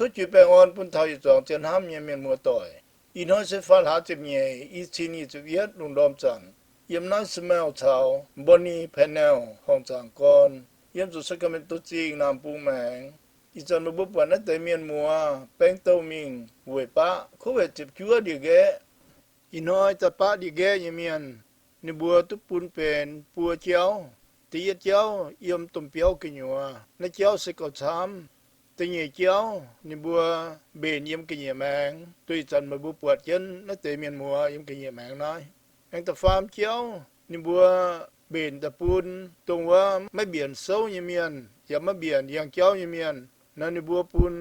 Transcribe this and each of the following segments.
Tov juix baengh orn bun taux yietc zuangx zien hnamv nyei mienh muoz-doic. Ih hnoi se faam hlaax ziepc nyeic, i cin nyic ziepc yietv lungh ndorm zanc, yiem naaiv Smile caux Bonnie Pennell horngc zaangc gorn, yiem zuqc Sacramento Zingh Naamh Bung maengx. Ih zanc meih mbuo buatc naaiv deix mienh muoz baeng douh mingh weic baqv covid ziepc juov ndie-nqaeqv. Ih hnoi daaih baqv ndie-nqaeqv nyei mienh, ninh mbuo duqv bun benx buo jauv. Da'yietv jauv yiem domh biauv gu'nyuoz, naaiv jauv se gauh camv. Da'nyeic jauv ninh mbuo mbenc yiem ga'nyiec maengx, duqv ih zanc meih mbuo buatc jienv naaiv deix mienh muoz yiem ga'nyiec maengx naaiv. Aengx da'faam jauv ninh mbuo mbenc daaih bun dongh wuov maiv mbienc souv nyei mienh yaac maiv mbienc yangh jauv nyei mienh nor, ninh mbuo bun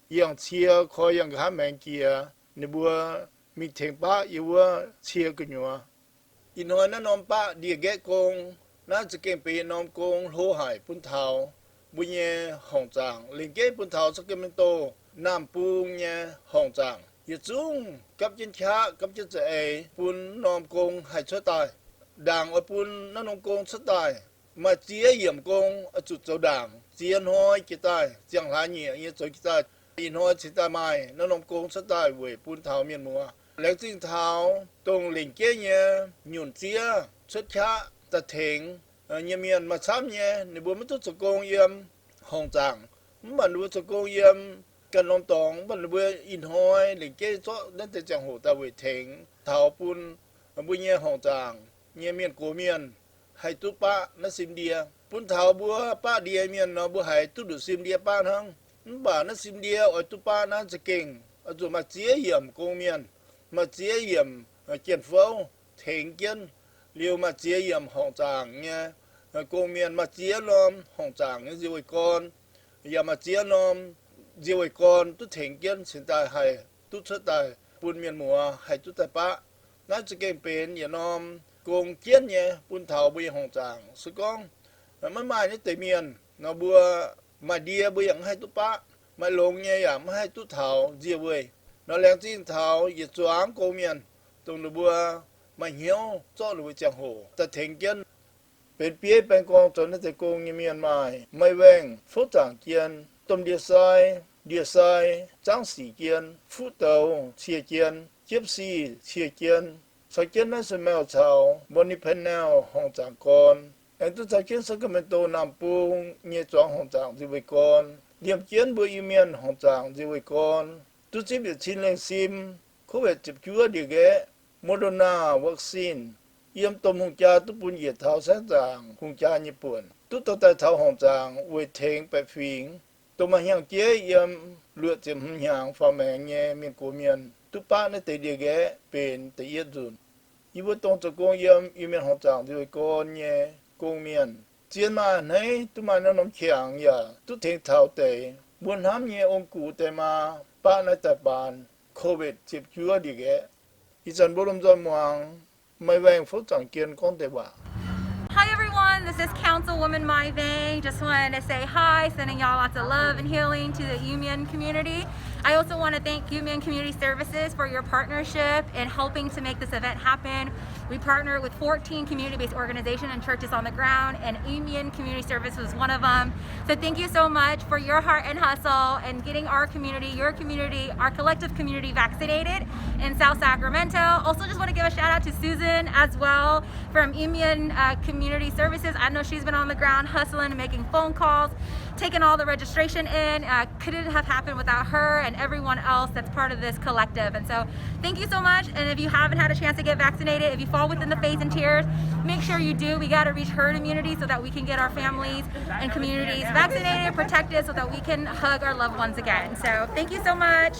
yangh cie koi yangh nqa'haav maengx jiex, ninh mbuo mingh tengx baqv yiem wuov cie gu'nyuoz. Ih hnoi naaiv norm baqv ndie-nqaeqv gong, naaiv za'gengh benx yietc norm gong hlo haic bun taux mbuo nyei horngc zaangc, lengc jeiv bun taux Sacramento Naamh Bung nyei horngc zaangc yietc zungv gapv jienv qaqv, gapv jienv za'eix bun norm gong haih cuotv daaih. Ndaangc oix bun naaiv norm gong cuotv daaih, maaih ziex yiemc gong oix zuqc zoux ndaangc. Ziex hnoi jiex daaih, ziangh hlaax nyieqc nyei zoux jiex daaih, ih hnoi cingx daaih maaih naaiv norm gong cuotv daaih weic bun taux mienh muoz. Laengz zingh taux dongh lengc jeiv nyei nyunc ziex cuotv qaqv daaih tengx nyei mienh. Maaih camv nyei ninh mbuo maiv duqv zoux gong yiem horngc zaangc, mv baac ninh mbuo zoux gong yiem ganh norm dorngx, mv baac ninh mbuo ih hnoi lengc jeiv zorqv naaiv deix ziangh hoc daaih weic tengx taux bun mbuo nyei horngc zaangc nyei mienh gox mienh haih duqv baqv naaiv sim ndie. Bun taux mbuo baqv ndie mienh nor, mbuo haiz duqv nduqc sim ndie baqv hnangv. Mv baac naaiv sim ndie oix duqv baqv naaiv za'gengh oix zuqc maaih ziex yiemc gong mienh, maaih ziex yiemc jien-fouv tengx jienv, liuz maaih ziex yiemc horngc zaangc nyei gong mienh, maaih ziex norm horngc zaangc nyei nzie weih gorn, yaac maaih ziex norm nzie weih gorn duqv tengx jienv cingx daaih haih duqv cuotv daaih bun mienh muoz haih duqv daaih baqv. Naaiv za'gengh benx yietc norm gong jienv nyei bun taux mbuo nyei horngc zaangc. Se gorngv maiv maaih naaiv deix mienh nor, mbuo maaih ndie mbuo yaac maiv haih duqv baqv, maaih longx nyei yaac maiv haih duqv taux nzie weih. Nor laengz zingh taux yietc zuangx gong mienh, dongh ninh mbuo maaih hnyouv zorqv ninh mbuo ziangh hoc daaih tengx jienv. Benx bieiv baeng gorngv zoux naaiv deix gong nyei mienh maaih Mai Waeng, Fouv Zaangc Jien, Domh Ndie-Sai, Ndie-Sai, Zaangv Sic Jien, Fuqv Douz Cie Jien, Jiepv Sic Cie Jien, caux jienv naaiv Smile caux Bonnie Pennell horngc zaangc gorn, aengx duqv caux jienv Sacramento Naamh Bung nyei zuangx horngc zaangc nzie weih gorn, liemh jienv mbuo Iu-Mienh horngc zaangc nzie weih gorn, duqv zipv yietc cin lengh sim covid ziepc juov ndie-nqaeqv, Moderna vaccine, yiem domh hungh jaa duqv bun njiec taux saengv zaangc hungh jaa nyei buonc, duqv dorh daaih taux horngc zaangc weic tengx baeqc fingx, dongh maaih hnyangx-jeiv yiem luoqc ziepc hmz hnyangx faaux maengx nyei mienh gox mienh duqv baqv naaiv deix ndie-nqaeqv benx da'yietv nzunc. Yie mbuo dongh zoux gong yiem Iu-Mienh horngc zaangc nzie weih gorn nyei gong mienh, zien maaih a'hneiv duqv maaih naaiv norm qangx yaac duqv tengx taux deix mbuo hnamv nyei ong-gux deix maa baqv naaiv daaih baanx covid ziepc juov ndie-nqaeqv. Ih zanc mbuo lomh nzoih muangx Mai Waeng Fouv Zaangc Jien gorngv deix waac. Hi everyone, this is Councilwoman Mai Vang. Just wanted to say hi, sending y'all lots of love and healing to the Iu Mien community. I also want to thank Iu Mien Community Services for your partnership in helping to make this event happen. We partner with fourteen community-based organizations and churches on the ground, and Iu Mien Community Service was one of them. So thank you so much for your heart and hustle and getting our community, your community, our collective community vaccinated in South Sacramento. Also, just want to give a shout out to Susan as well from Iu Mien uh, Community Services. I know she's been on the ground hustling and making phone calls, taking all the registration in. Uh, couldn't have happened without her and everyone else that's part of this collective. And so thank you so much. And if you haven't had a chance to get vaccinated, if you fall within the phase and tiers, make sure you do. We got to reach herd immunity so that we can get our families and communities vaccinated, protected, so that we can hug our loved ones again. So thank you so much.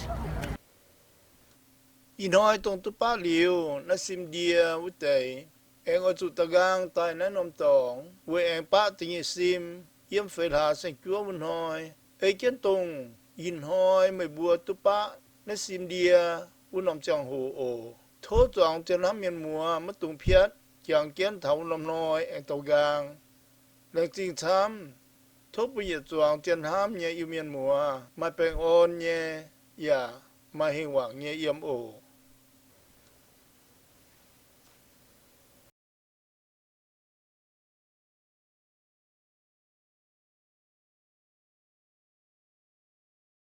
Ih hnoi dongh duqv baqv liuz naaiv sim ndie wuov deix, aengx oix zuqc da'nqaang daaih naaiv norm dorngx weic aengx baqv da'nyeic sim yiem feix hlaax saeng-juov wuov hnoi. Ei jienv dongh ih hnoi meih mbuo duqv baqv naaiv sim ndie wuov norm ziangh hoc oc. Tov zuangx zien hnamv mienh muoz maiv dungx piatv, jangx jienv taux wuov norm hnoi aengx da'nqaang. Laengz zingh camv. Tov bun yietc zuangx zien hnamv nyei Iu-Mienh muoz maaih baengh orn nyei yaac maaih hingh wangc nyei yiem oc.